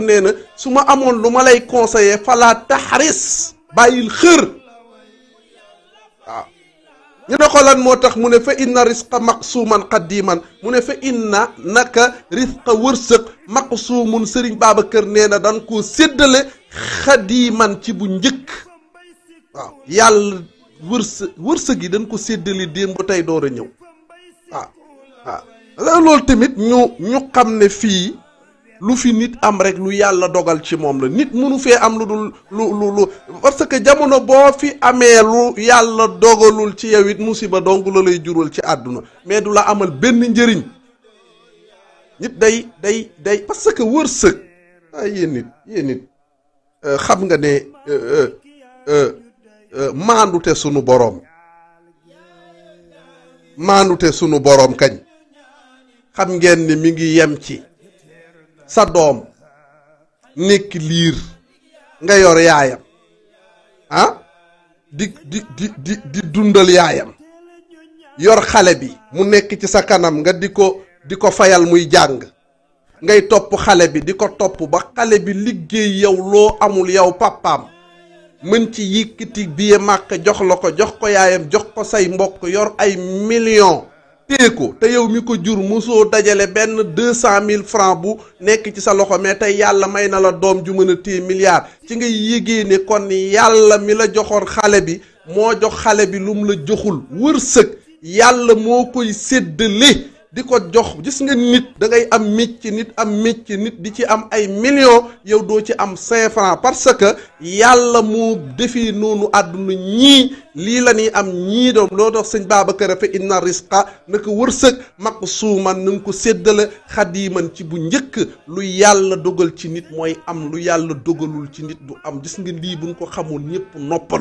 nee na su ma amoon lu ma lay conseiller fala taxris bàyyil xër waaw ñu ne ko lan moo tax mu ne fa inna risqa maqsuuman qadiman mu ne fa inna naka risqa wërsëg maqsuumun sëriñ Babacar nee na dan koo séddale xadiman ci bu njëkk waaw yàlla wërsëg yi dañ ko séddale démb ba tey door a ñëw waaw waaw loolu tamit ñu xam ne fii lu fi nit am rek lu yàlla dogal ci moom la nit mënu fee am lu dul lu parce que jamono boo fi amee lu yàlla dogalul ci yow it musiba dong la lay jural ci àdduna mais du la amal benn njëriñ nit day parce que wërsëg yéen nit xam nga ne maandute sunu boroom kañ xam ngeen ni mi ngi yem ci sa doom nekk liir nga yor yaayam di dundal yaayam yor xale bi mu nekk ci sa kanam nga di ko fayal muy jàng ngay topp xale bi di ko topp ba xale bi liggéey yow loo amul yow papaam mën ci yëkkati biye màkk jox la ko jox ko yaayam jox ko say mbokk yor ay millions téye ko te yow mi ko jur mosoo dajale benn 200 000 francs bu nekk ci sa loxo mais tey yàlla may na la doom ju mën a téye milliard ci ngay yégee ne kon yàlla mi la joxoon xale bi moo jox xale bi lu mu la joxul wërsëg yàlla moo koy séddale di ko jox gis nga nit da ngay am métier nit di ci am ay millions yow doo ci am 5 francs parce que yàlla moo defee noonu àdduna ñii lii la ñuy am ñii doom loo tax sëñ Babacar fa inna risqa naka wërsëg maqsuuman na nga ko séddale xadiman ci bu njëkk lu yàlla dogal ci nit mooy am lu yàlla dogalul ci nit du am gis nga lii buñ ko xamoon ñëpp noppalu